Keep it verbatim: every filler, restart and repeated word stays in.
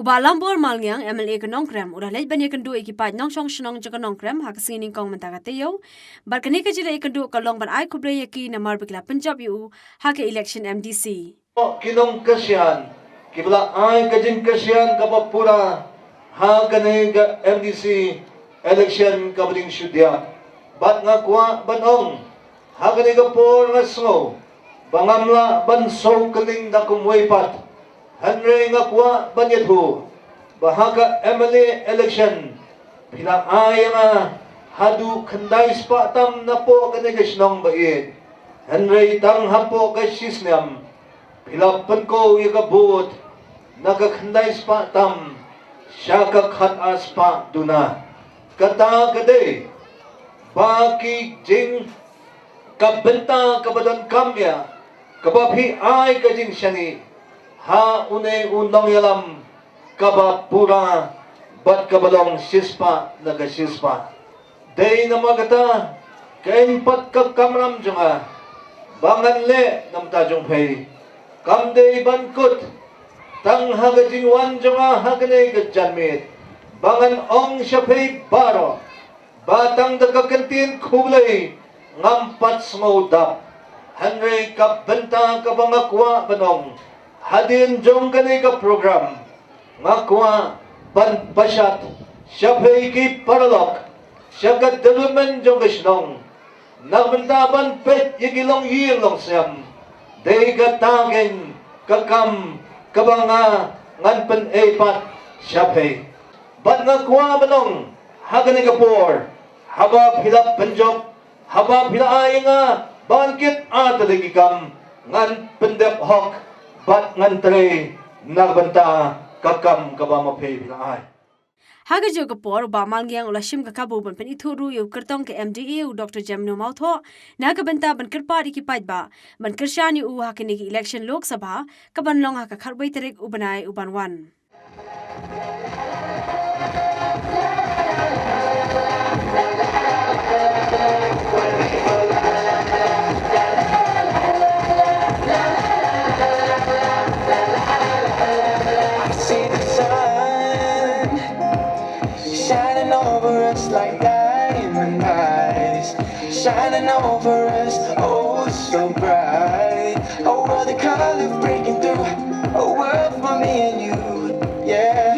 U Bah Lambor Malngiang, M L A ka Nongkrem, u la leit ban ïakynduh ïa ki paid nongshong shnong jong ka Nongkrem ha ka sngi nyngkong mynta ka taïew. Bad kane ka jingleit ïakynduh ka long ban ai khublei ïa ki namar ba ki la pynjop ïa u ha ka election M D C. Ki nongkyrshan kiba la ai ka jingkyrshan kaba pura ha kane ka M D C election kaba dang shu diap. Bad nga kwah ban ong, ha kane ka por nga sngew ba ngam lah ban sngewkylli da kumwei pat. Hynrei nga kwah ban ïathuh ba ha ka M L A election phi la ai ïa nga haduh khyndai spah tam napoh kane ka shnong ba ïeit. Hynrei tang hapoh ka shisnem phi la pynkuh ïa ka vote na ka khyndai spah tam sha ka khatar spah duna. Kata ka dei ba ki jing ka bynta kaba donkam ïa kaba phi ai ka jingshaniah ha une u nongïalam kaba pura bad kaba long shispah na ka shispah. Dei namar kata kein pat ka kamram jong nga ba ngan leh namar jong phi. Kam dei ban kut tang ha ka jingwan jong nga ha kane ka janmiet ba ngan ong sha phi baroh ba tang da ka kyntien khublei ngam pat sngew dap. Hynrei ka bynta kaba nga kwah ban ong hadien jong kane ka program, nga kwah ban pashat sha phi ki paralok sha ka development jong ka shnong na ka bynta ban peit ïa ki longïing longsem. Dei kata kein ka kam kaba nga ngan pynïaid pat sha phi. Bad nga kwah ban ong ha kane ka por haba phi la pynjop, haba phi la ai ïa nga ban kit ar tylli ki kam, ngan pyndep hok bad ngan trei na ka bynta ka kam kaba ma phi phi la ai. Ha kajuh ka por u Bah Malngiang u la shim ka kabu ban pynithuh ruh ïa u kyrtong ka M D A u Doctor Jemino Mawthoh na ka bynta ban kyrpad ïa ki paidbah ban kyrshan ïa u ha kane ka election Lok Sabha kaban long ha ka khatwei tarik u bnai u ban wan. I see the sun shining over us like diamond eyes, shining over us, oh, so bright. Oh, what a color breaking through a world for me and you, yeah.